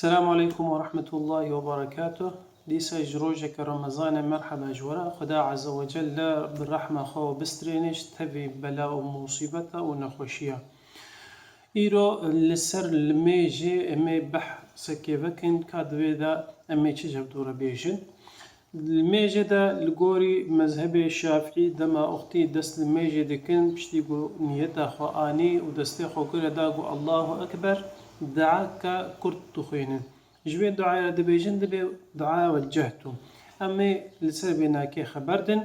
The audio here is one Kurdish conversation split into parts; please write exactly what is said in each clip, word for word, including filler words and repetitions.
Selamu aleykum ve rahmetullahi ve berekatuh. Dîsa ji rojeke Remezanê merheba ji we re. Xuda Azze ve Celle bi rehma xwe bistrêne ji tevî bela û musîbeta û nexweşiya. Îro li ser limêjê em ê behsekê vekin ka di vê de em ê çi ji hev dû re bêjin. Limêjê de li gorî mezhebê Şafî dema wextî dest limêjê dikin, piştî ku niyeta xwe anî û destê xwe kire da ku Allahu Ekber, duayeke kurt dixwînin. Ji vê duayê re dibêjin, dibê duaya weccehtu. Em ê li ser vê nakê xeber din,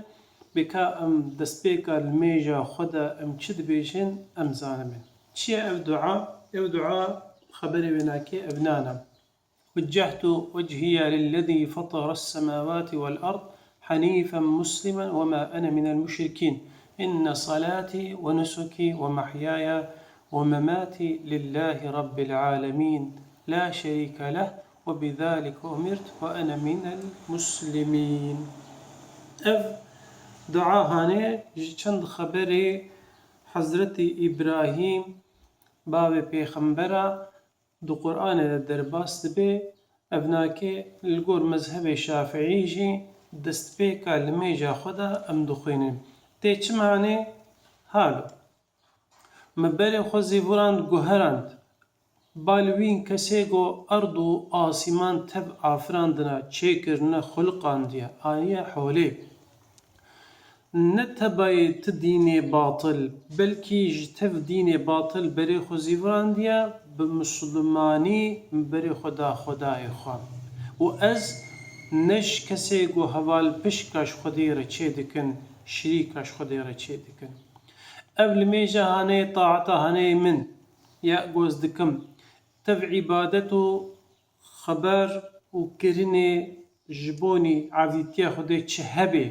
bê ka em destpêka limêja xwe de em çi dibêjin, em zanibin. Çi ye ev dua? Ev dua xeberê vê nakê ev nan e. وجهت وجهي للذي فطر السماوات والأرض حنيفا مسلما وما أنا من المشركين. إن صلاتي ونسكي ومحياي ومماتي لله رب العالمين لا شريك له وبذلك أمرت وأنا من المسلمين. Ev dua hane ji çend xeberê Hezretî Îbrahîm, bavê pêxembera, di Qur'anê de derbas dibe, ev nakê li gor mezhebê Şafiî jî destpêka limêja xwe de em dixwînin. Tê çi manê? Halo. Me berê xwe zîvirand, guherand. Bal wîn kesê ku erd û asîman tev afirandine, çêkirine, xuliqandiye, aniye holê. Ne tebayê ti dînê batil, belkî ji tev dînê batil berê xwe zîvirandiye, bi mislimanî berê xwe da Xwedayê xwe. Û ez ne ji kesê ku heval pişka ji Xwedê re çê dikin, şirîka ji Xwedê re çê dikin. Ev limêja haneyê taeta haneyê min ye, goz dikim. Tev îbadet û xeber û kirinê ji bonî evdîtiya Xwedê çi hebe,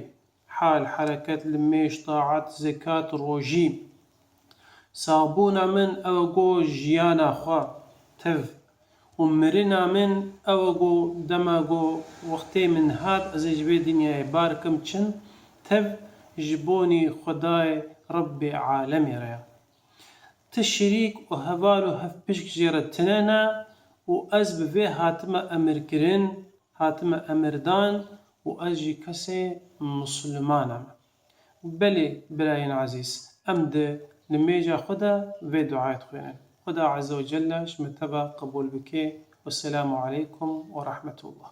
hal, hereket, limêj, taet, zekat, rojî. Saxbûna min ew e ku jiyana xwe, tev û mirina min ew e ku dema ku wextê min hat, ez ê ji vê dinyayê bar kim çin, tev ji bonî Xwedayê Rebbê alemê re ye. Ti şirîk û heval û hevpişk jê re tine ne û ez bi vê hatime emirkirin, hatime emirdan û ez jî kesê mislimana me. Belê birayên ezîz, em di nimêja xwe de vê duayê dixwînin. Xuda Azze ve Celle ji me teva qebûl bike. Wesselamu aleykum ve rahmetullah.